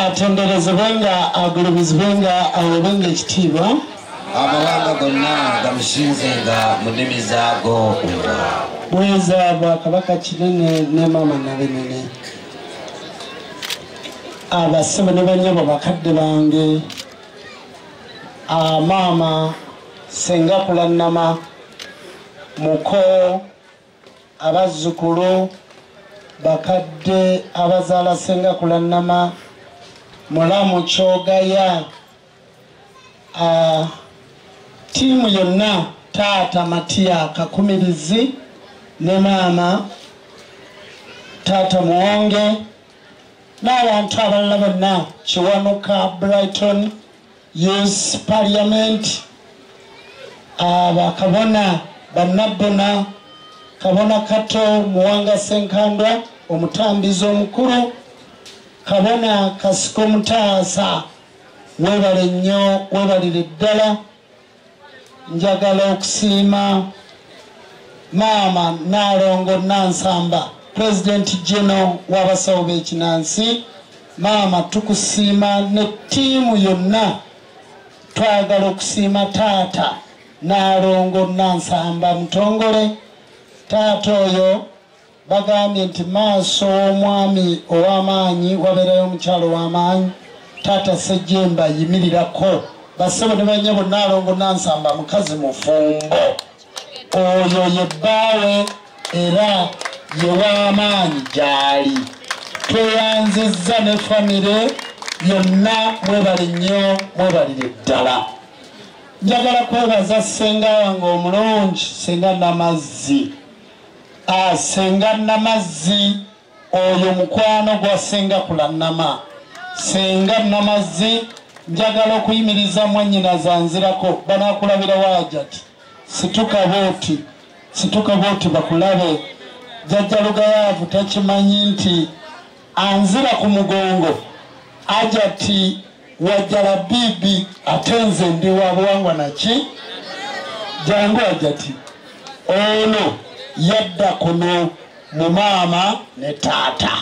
Atenderezebwenga agulumizibwenga aweebwenga ekitiibwa. Amawanga gonna gamusinzenga mu nnimi zaago. Bweza bwa Kabaka Kinene ne Maama Nabinene. Abasebo ne bannyabo bakadde bange, maama Senga Kulannama, muko, abazzukulu, bakadde abazaala Senga Kulannama, mulamu Kyogaya, ttiimu yonna, taata Matiya Kakumirizi ne maama taata Muwonge n'abantu abalala bonna, Kiwanuka Brighton Youth Parliament, abakabona bannabbona, Kabona Kato Muwanga Senkandwa omutambizi omukulu, Kabona Kasiko Mutaasa, weebale nnyo, weebalire ddala. Njagala okusiima maama Naalongo Nansamba, Pulezidenti General w'abasawo b'ekinansi. Maama tukusiima ne ttiimu yonna. Twagala okusiima taata Naalongo Nansamba Mutongole. Taata oyo bagambye nti maaso w'omwami ow'amaanyi wabeerayo omukyalo ow'amaanyi. Taata Ssejjemba yimirirako. Bassebo ne bannyabo, Naalongo Nansamba mukazi mufumbo, oyo ye bbaawe era ye w'amaanyi gy'ali. Tweyanzizza ne famire yonna, mwebale nnyo, mwebalire ddala. Njagala kwebaza ssenga wange omulungi, Ssenga Namazzi. Ssenga Namazzi oyo mukwano gwa Ssenga Kulannama. Ssenga Namazzi, njagala okuyimiriza mwannyina zanzirako, banaakulabira waajati. Situka booti, situka booti bakulabe. Jjajja Lugayaavu takimanyi nti anzira ku mugongo ajati wajjala bibi, ate nze ndi wa buwangwa naki. Jangu ajati. Ono yadda kuno mu maama ne taata,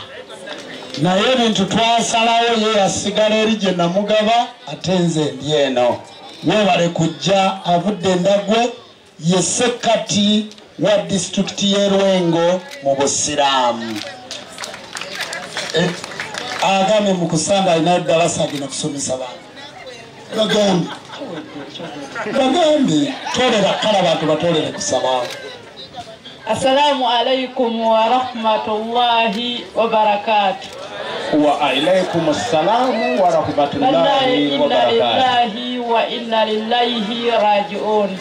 naye ebintu twasalawo ye yasigala eri gye namugaba, ate nze ndi eno. Weebale kujja. Avudde Endagwe, ye ssekkati wa disitulikiti y'e Lwengo mu Busiraamu. Agambye mu kusanga alinayo ddalasa agenda kusomesa bantu. Bagambe, bagambe tolera kale abantu batolere kusaba. Assalamu alaikum wa rahmatullahi wa barakatuh. Wa alaikum assalamu wa rahmatullahi wa Inna barakatuh. Lillahi wa inna lillahi rajiun.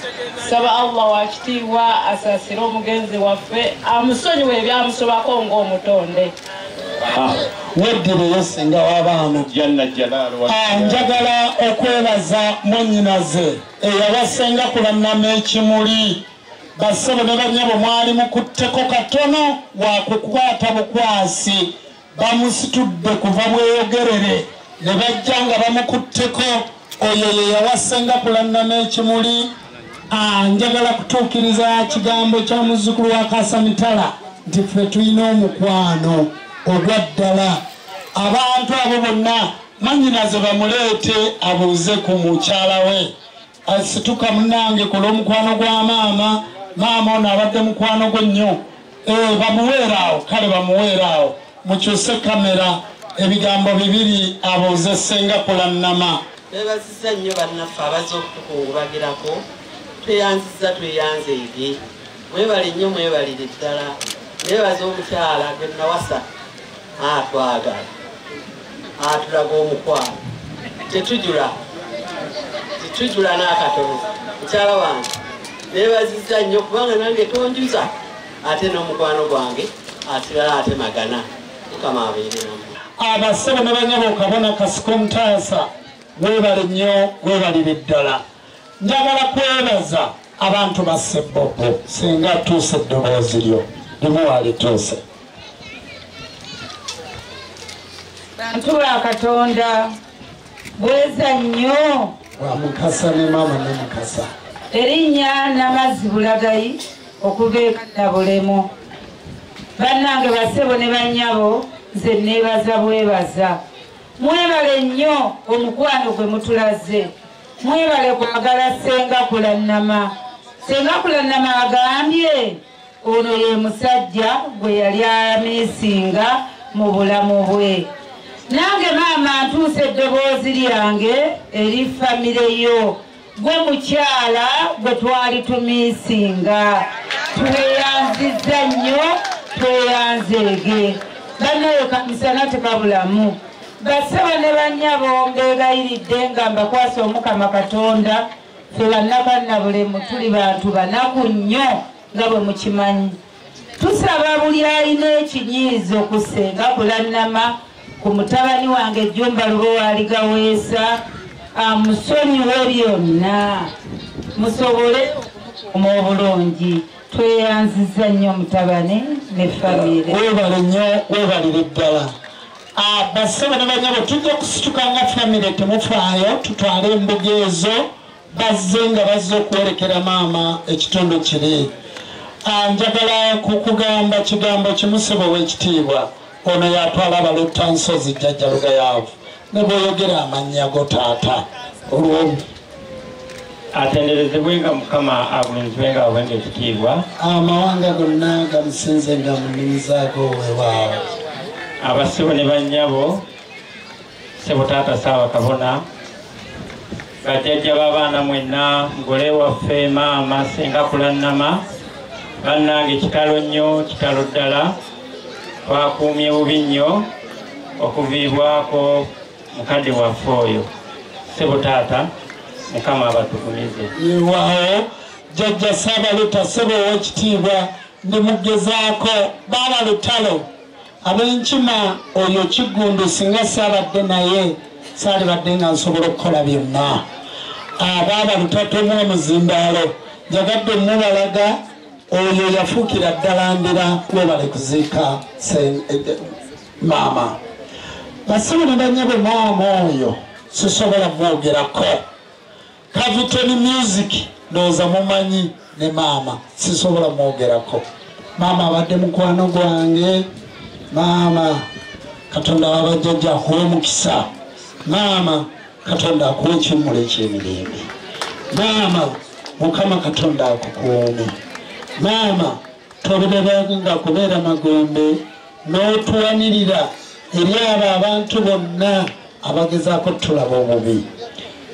Saba Allah wa kitiibwa asaasire omugenzi waffe, amusonyiwe ebyamusobako ng'omutonde. Weddireyo senga w'abaana. Jalla jalaalu wa Njagala okwebaza mwannyinaze eyabasenga Kulannama ekimuli. Bassebo ne bannyabo, mwali mukutteko katono wakukwata bukwasi, bamusitudde kuva Bweyogerere ne bajja nga bamukutteko. Oyo ye yawasenga Kulannama ekimuli. Njagala kutuukiriza kigambo kya muzzukulu wa Kasamitala nti ffe tulina omukwano ogwa ddala. Abantu abo bonna, mwannyinaze bamuleete abuuze ku mukyala we. Asituka munnange ku lw'omukwano gwa maama. Maama ono abadde mukwano gwe nnyo. Bamuweere awo, kale bamuweere awo. Mukyuse kamera, ebigambo bibiri abuuze Ssenga Kulannama. Beebazizza nnyo bannaffe abazze okutukungubagirako. Tweyanzizza, tweyanzeege. Mwebale nnyo, mwebalire ddala. Neebaza omukyala gwe nawasa, atwagala, atulaga omukwano, tetujula, tetujula n'akatono. Mukyala wange neebazizza nnyo kubanga nange tonjuza, ate n'omukwano gwange asigala ate magana. Mukama abeere nammwe. Abasebo ne bannyabo, Kabona Kasiko Mutaasa, weebale nnyo, weebalire ddala. Njagala kwebaza abantu ba Ssebbobo. Singa tuuse eddoboozi lyo limu walituuse. Bantu ba Katonda, bweza nnyo. Wa Mukasa ne maama ne Mukasa. Erinnya Namazzi Bulagayi, okuva e Kannabulemu. Bannange basebo ne bannyabo, nze neebaza bwebaza. Mwebale nnyo omukwano gwe mutulaze. Mwebale kwagala Ssenga Kulannama. Ssenga Kulannama agambye ono ye musajja gwe yali amisinga mu bulamu bwe. Nange maama ntuuse eddoboozi lyange eri famire yo, gwe mukyala gwe twali tumisinga. Tweyanzizza nnyo, tweyanzeege. Bannayo kamisana tekabulamu. Bassebo ne bannyabo mbeegayiridde nga mbakwasa Omukama Katonda, ffe bannakannabulemu tuli bantu banaku nnyo nga bwe mukimanyi. Tusaba buli alina ekinyiizo ku Ssenga Kulannama, ku mutabani wange Jjumba Lubowa Aligaweesa, amusonyiwe byonna musobole okumukuuma obulungi. Tweyanzizza nnyo mutabani ne famire. Weebale nnyo, weebalire ddala. Bassebo ne bannyabo tujja kusituka nga famire, temufaayo, tutwale embuga ezo bazze nga bazze okuwerekera maama ekitundu kiri. Njagala kukugamba kigambo kimu ssebo ow'ekitiibwa. Ono yatwala abalutta nsozi Jjajja Lugayaavu, ne bw'oyogera amannya go taata olwo. Atenderezebwe nga Mukama, agulumizibwe nga awenga ekitiibwa. Amawanga gonna gamusinze nga mu nnimi zaago weewaawo. Abasibo ne bannyabo, ssebo taata Ssaabakabona, bajjajja b'abaana mwenna, mugole waffe maama Ssenga Kulannama, bannange kitalo nnyo, kitalo ddala. Twakuumye bubi nnyo okuviibwako mukadde waffe oyo. Ssebo taata, Mukama abatukumize. Weewaawo Jjajja Ssaabaluta, ssebo ow'ekitiibwa, ndi mugezaako baaba lutalo ab'enkima oyo Kiggundu, singa saabadde naye saalibadde nga nsobola okukola byonna. Baaba lutalo omu omuzindaalo njagadde mubalaga oyo yafuukira ddala ndira. Webale kuziika maama. Bassebo ne bannyabo, maama oyo sisobola mwogerako. Kavitoni Music ndowooza mumanyi ne maama, sisobola mwogerako. Maama abadde mukwano gwange. Maama Katonda wabajjajja akuwe omukisa. Maama Katonda akuwe ekiwummulo eky'emirembe. Maama Mukama Katonda akukuume. Maama tobeeranga kubeera magombe n'otuwanirira eri abo abantu bonna abagezaako tulaba obubi.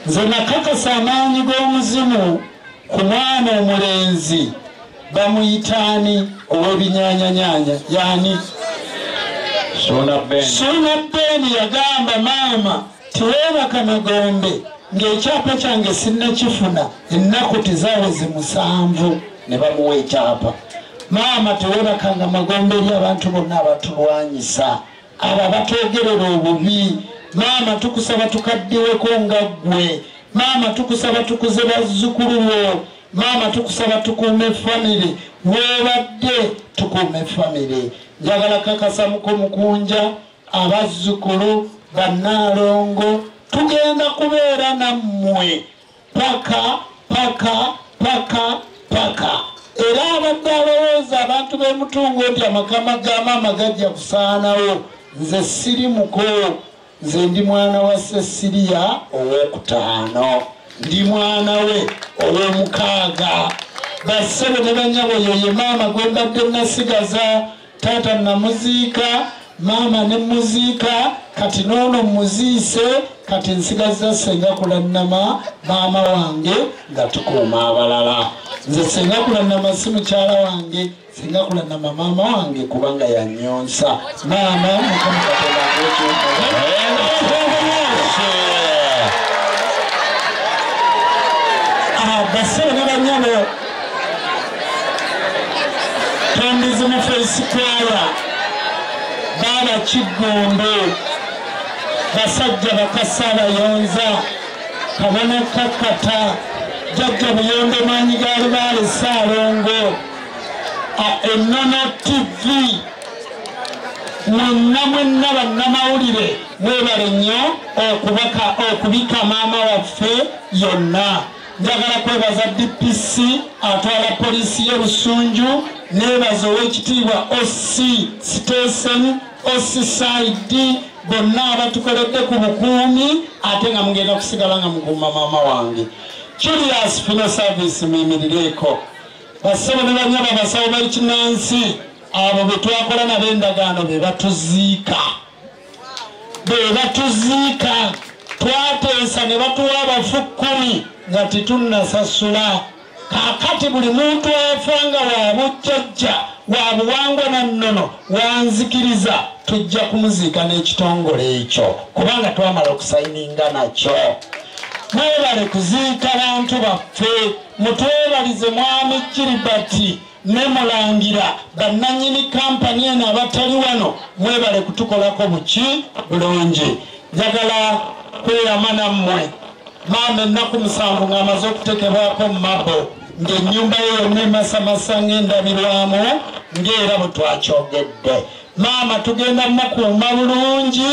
Nze nakakasa amaanyi g'omuzimu ku mwana omulenzi bamuyitaani ow'ebinyaanyanyaanya yaani Suuna Ben. Suuna Ben yagamba maama tiweebaka magombe ng'ekyapa kyange sinnakifuna, ennaku tezaaweze 7 ne bamuwa ekyapa. Maama teweebakanga magombe eri abantu bonna abatulwanyisa, abo abatwogerera obubi. Maama tukusaba tukaddiweko nga ggwe. Maama tukusaba tukuze bazzukulu bo. Maama tukusaba tukuume famire, weebadde tukuume famire. Njagala kakasa mukunja, abazzukulu bannaalongo tugenda kubeera nammwe paka paka paka paka. Era abadde alowooza abantu b'emutungo nti amakama ga maama gajja kusaanawo, nze siri muko, nze ndi mwana wa Cecilia ow'okutaano, ndi mwana we ow'omukaaga. Bassebo ne bannyabo, oyo ye maama gwe mbadde nasigaza. Taata namuziika, maama ne muziika, kati n'ono muziise, kati nsigazza Ssenga Kulannama maama wange nga tukuuma abalala. Nze Ssenga Kulannama si mukyala wange, Ssenga Kulannama maama wange kubanga yannyonsa. Maama Mukama Katonda akuwe eky'omuwendo. Bassebo ne bannyabo, Tondizi mu Face Choir, baaba Kiggundu, basajja bakasa abayonza, kabona kakata, Jjajja Buyondo maanyi ga Lubaale Ssaalongo, Ennono TV, mwenna mwenna bannamawulire mwebale nnyo okubika maama waffe yonna. Njagala kwebaza DPC atwala poliisi y'e Busunju, neebaza ow'ekitiibwa OC Station, OC Side, bonna abatukoledde ku bukuumi ate nga mugenda kusigala nga mukuuma maama wange. Julius Funeral Service muyimirireeko. Bassebo ne bannyabo abasawo b'ekinnansi abo be twakola nabo endagaano be batuziika. Be batuziika twateesa ne batuwa abafu 10 nga tetunnasasula. Kaakati buli muntu afa nga wa bujjajja wa buwangwa na nnono wanzikiriza tujja kumuziika n'ekitongole ekyo kubanga twamala okusayininga nakyo. Mwebale kuziika bantu baffe, mutwebalize mwami Kiribati ne Mulangira bannannyini kampani eno abatali wano, mwebale kutukolako buki bulungi. Njagala kweyama nammwe maama ennaku 7 ng'amaze okutekebwako mu mabo ng'ennyumba ye yonna emasamasa ng'endabirwamu ng'era bwe twakyogedde. Maama tugenda mukuuma bulungi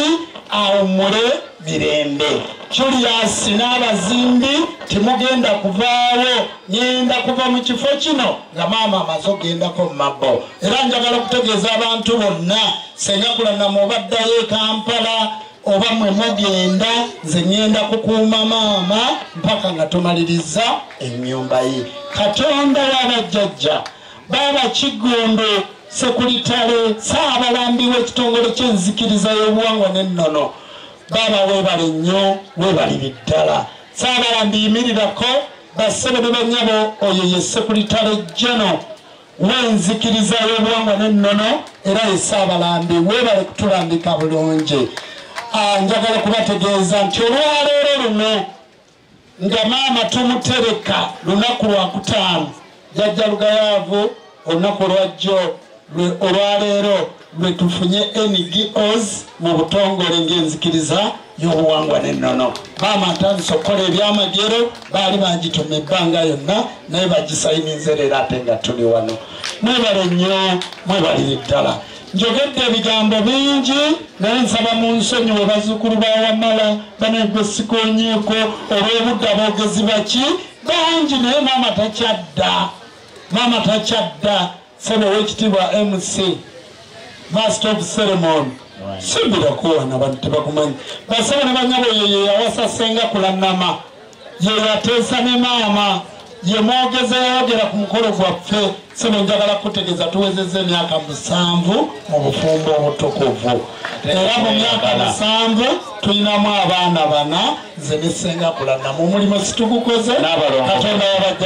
awummule mirembe. Julius n'abazimbi temugenda kuvaawo, ngenda kuva mu kifo kino nga maama amaze okugendako mu mabo. Era njagala okutegeeza abantu bonna Ssenga Kulanama obaddayo e Kampala oba mmwe mugenda, nze ngenda kukuuma maama mpaka nga tumaliriza ennyumba ye. Katonda w'abajjajja baaba Kiggundu Sekulitale Ssaabalambi w'ekitongole ky'enzikiriza y'obuwangwa n'ennono, baaba weebale nnyo, weebalire ddala. Ssaabalambi yimirirako, bassebo ne bannyabo, oyo ye Sekulitale General w'enzikiriza y'obuwangwa n'ennono era ye Ssaabalambi, weebale kutulambika bulungi. Njagala kubategeeza nti olwaleero luno nga maama tumutereka lunaku lwakutaano, Jjajja Lugayaavu olunaku olwajjo olwaleero lwe tufunye NGOs mu butongole ng'enzikiriza y'obuwangwa n'ennono. Maama atandise okukola ebyamagero, baali bagituma ebbanga yonna naye bagisayininze leero ate nga tuli wano. Mwebale nnyo, mwebalire ddala. Njogedde ebigambo bingi naye nsaba munsonyiwe bazzukulu ba Wamala banegwe sikonyeeko olw'obudde aboogezi baki bangi, naye maama takyadda, maama takyadda. Ssebo ow'ekitiibwa MC Master of Ceremony simbirako wano abantu tebakumanyi. Bassebo ne bannyabo, ye yawasa Ssenga Kulanama, ye yateesa ne maama, ye mwogezi yayogera ku mukolo gwaffe. Ssebo njagala kutegeeza tuwezezza emyaka 7 mu bufumbo obutukuvu, era mu myaka 7 tulinamu abaana 4 nze ne Ssenga Kulanama. Omulimu situgukoze, Katonda wabajja.